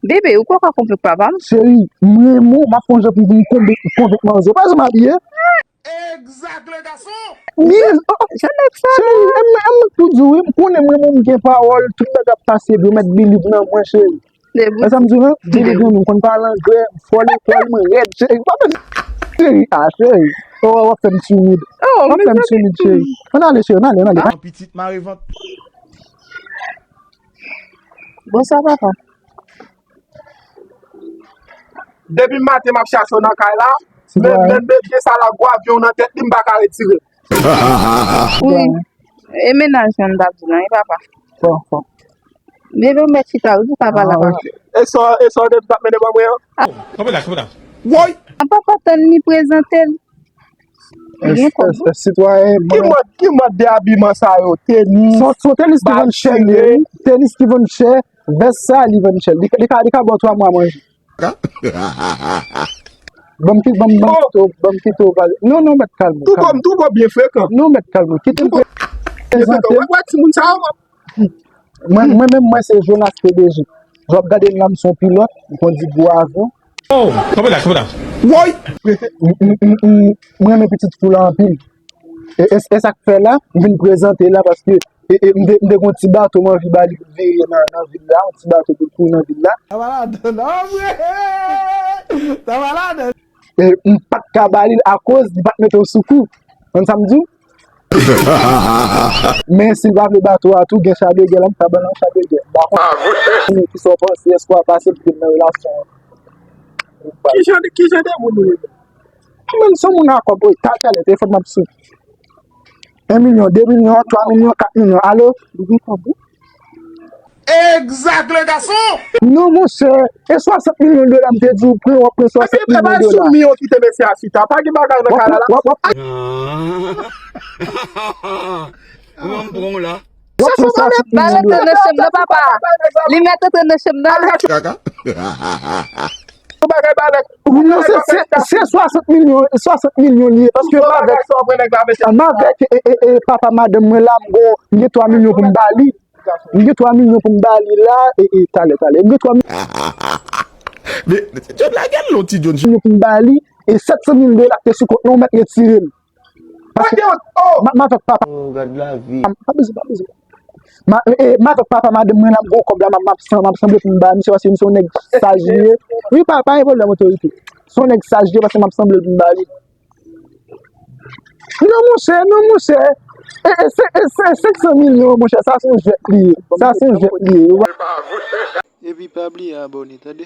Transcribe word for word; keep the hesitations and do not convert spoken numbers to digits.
Bebe, ou kwè w ka konvenk papa m? Cheri, m renmen w, m ap fè yon jan pou m konvenk, konvenk manzè. Pa janm abiye. Exact, le garçon! Jan nèg sa, cheri, m, m, m tou di w, wi, m konnen m renmen w, m gen pawòl, tout bagay ap pase byen, ou mèt believe nan mwen, cheri. Wè sa m di w, non? Believe nan mwen, m konn pale anglè, m fò lekòl, mwen rèd, cheri. Pa fè m cheri, ah, cheri. Oh, w ap fè m timid. W ap fè m timid, cheri. Ann ale, cheri, ann ale, ann ale. An pitit mare vant. Bonswa, papa. Depi maten m ap chache w nan kay la, men, men mesye sa la gwo avyon nan tèt li, m pa ka retire. Wi. E mennaj mwen m t ap di w lan, wi, papa. Fò, fò. Bebe, ou mèt chita, wi, pou papa la, papa. E sa, e sa w depi t ap mennen ban mwen an? Kanpe la, kanpe la. Woy! An papa tann li prezante l. Li gen kòb, wi. Sitwayen, ki mòd, ki mòd de abiman sa yo? Tenis, se yon tenis ki vann chè, li, wi. Tenis ki vann chè, vès sa, li vann chè. Li, li ka, li ka ba w twa mwa manje. Ban m ki, ban m, ban m kite w, ban m kite w pale. Non, non, mèt kalme w, kalme w. Tou bon, tou bon byen frekan. Non, mèt kalme w. Kite m prezante w. Wè, wè timoun sa yo. Mwen, mwen menm, mwen se Jonas P D G. Jan w ap gade m la, m se yon pilòt, m kondui gwo avyon. Oh, kanpe la, kanpe la. Woy! M, m, m, m, m renmen pitit fi w la anpil. E, e, e sa k fè la, m vin prezante la paske, e, e, m te, m te gen yon ti bato m anvi ba li pou l vire nan, nan vil la, yon ti bato pou l kouri nan vil la. Sa va ladan, non, vre! Sa va ladan. E m pa t ka ba li l akoz li pa t mete w sou kou. Konn sa m di w? Men si l pa vle bato a tou, gen chabegè la, m ka ba l yon chabegè. M pa konnen kisa w panse, èske w ap aksepte m nan relasyon an? Ki jan de, ki jan de moun ou ye? Mwen se yon moun a kòb, wi, talè, talè, telefòn m ap sone. En milyon, de milyon, twa milyon, kat milyon. Alo? Li gen kòb, wi. Exact, le garçon! Non, monchè, e swasant milyon dola m te di w pran, w ap pran swasant milyon dola. Epi, epa sou mi yo kite mesye a chita. Pa gen bagay nan kay la la. W ap, w ap, w ap. Kòman m pran w la? W ap pran swasant milyon dola. Li mèt antre nan chanm nan, papa. Li mèt antre nan chanm nan. Kaka. Non, se, se, se swasant milyon, swasant milyon li ye, paske m avèk, m avèk, e, e, e, papa madanm mwen la, m gon, m gen twa milyon pou m ba li. M gen twa milyon pou m ba li la, e, e, talè, talè. M gen twa milyon. Men, John la gen lon ti John. Milyon pou m ba li, e sèt san mil dola k te sou kont mwen, ou mèt retire l. Paske m, m avèk papa. Oh, gad lavi. Pa bezwen, pa bezwen. M, e, e, m avèk papa madanm mwen la, m gon kòb la, m, m ap san-, m ap sanble pou m ba misye, paske misye yon nèg saj li ye. Wi, pa, pa gen pwoblèm, otorite. Se yon nèg saj li ye, paske m ap sanble pou m ba li. Non, monchè, non, monchè. E, e, se, e, se senk san milyon, monchè, sa se yon jwèt li ye. Sa se yon jwèt li ye. Epi pa bliye abòne, tande.